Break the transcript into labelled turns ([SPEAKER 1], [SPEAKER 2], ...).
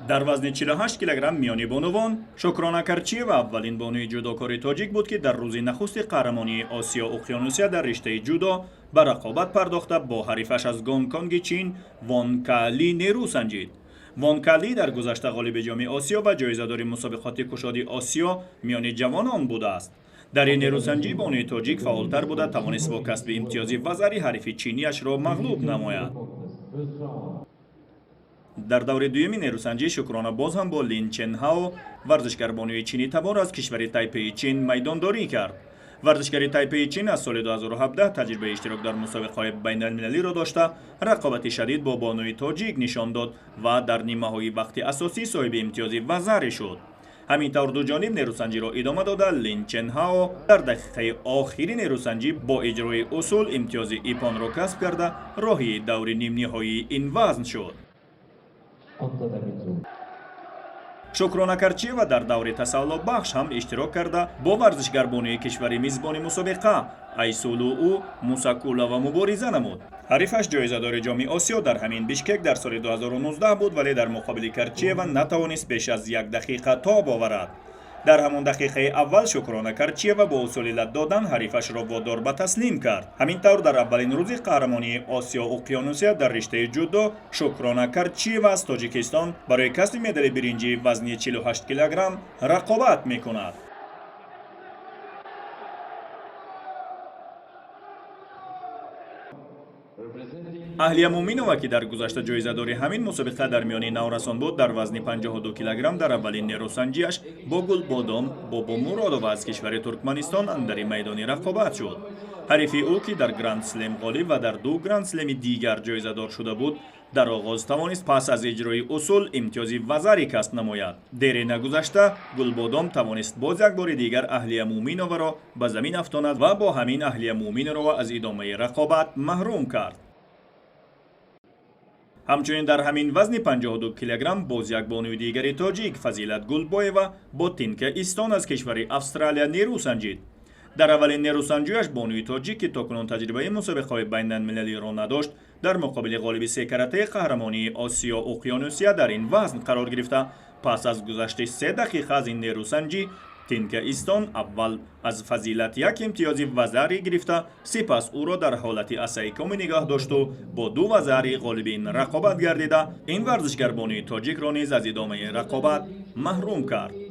[SPEAKER 1] Дар вазни 48 килограмм миёни бонувон Шукрона Карчиева аввалин бонуи ҷудокори тоҷик буд, ки дар рӯзи нахусти қаҳрамонии Осиё Уқёнусия дар риштаи ҷудо ба рақобат пардохта, бо ҳарифаш аз Гонконги Чин Вон Кали нерӯ санҷид. Вон Кали дар гузашта ғолиби Ҷоми Осиё ва ҷоизадори мусобиқоти кушоди Осиё миёни ҷавонон будааст. Дар ин нерӯсанҷӣ бонуи тоҷик фаъолтар буда, тавонист бо касби имтиёзи вазари ҳарифи чинияшро мағлуб намояд. Дар даври дуюми нерӯсанҷӣ Шукрона боз ҳам бо Лин Ченҳао, варзишгарбонуи чинӣ табор аз кишвари Тайпеи Чин, майдондорӣ кард. Варзишгари Тайпеи Чин аз соли 2017 таҷрибаи иштирок дар мусобиқаҳои байналмилалиро дошта, рақобати шадид бо бонуи тоҷик нишон дод ва дар нимаҳои вақти асосӣ соҳиби имтиёзи вазаре шуд. Ҳамин тавр, дуҷониб нерӯсанҷиро идома дода, Лин Ченҳао дар дақиқаи охири нерӯсанҷӣ бо иҷрои усул имтиёзи иппонро касб карда, роҳи даври нимниҳоии ин вазн шуд. Шукрона Карчиева дар даври тасаллобахш ҳам иштирок карда, бо варзишгарбонуи кишвари мизбони мусобиқа Айсулуу Мусакулова мубориза намуд. Ҳарифаш ҷоизадори Ҷоми Осиё дар ҳамин Бишкек дар соли 2019 буд, вале дар муқобили Карчиева натавонист беш аз як дақиқа тоб оварад. Дар ҳамон дақиқаи аввал Шукрона Карчиева бо усули лат додан ҳарифашро водор ба таслим кард. Ҳамин тавр, дар аввалин рӯзи қаҳрамонии Осиё Уқёнусия дар риштаи ҷудо Шукрона Карчиева аз Тоҷикистон барои касби медали биринҷии вазни 48 килограмм рақобат мекунад. Аҳлия Муминова, ки дар гузашта ҷоизадори ҳамин мусобиқа дар миёни наврасон буд, дар вазни 52 килограмм дар аввалин нерӯсанҷиаш бо Гулбодом Бобомуродова аз кишвари Туркманистон андари майдони рақобат шуд. Ҳарифи ӯ, ки дар Гранд-слем ғолиб ва дар ду Гранд-слеми дигар ҷоизадор шуда буд, дар оғоз тавонист пас аз иҷрои усул имтиёзи вазари касб намояд. Дере нагузашта Гулбодом тавонист боз як бори дигар Аҳлия Муминоваро ба замин афтонад ва бо ҳамин Аҳлия Муминова аз идомаи рақобат маҳрум кард. Ҳамчунин дар ҳамин вазни 52 килограмм боз як бонуи дигари тоҷик, Фазилат Гулбоева, бо Тинка Истон аз кишвари Австралия нерӯ санҷид. Дар аввалин нерӯсанҷиаш бонуи тоҷик, ки то кунун таҷрибаи мусобиқаҳои байналмилалиро надошт, дар муқобили ғолиби секаратаи қаҳрамонии Осиё Уқёнусия дар ин вазн қарор гирифта, пас аз гузашти 3 дақиқа аз ин нерӯсанҷӣ Тинка Истон аввал аз Фазилат як имтиёзи вазари гирифта, сипас ӯро дар ҳолати асайкоми нигоҳ дошту бо ду вазари ғолиби ин рақобат гардида, ин варзишгарбонуи тоҷикро низ аз идомаи рақобат маҳрум кард.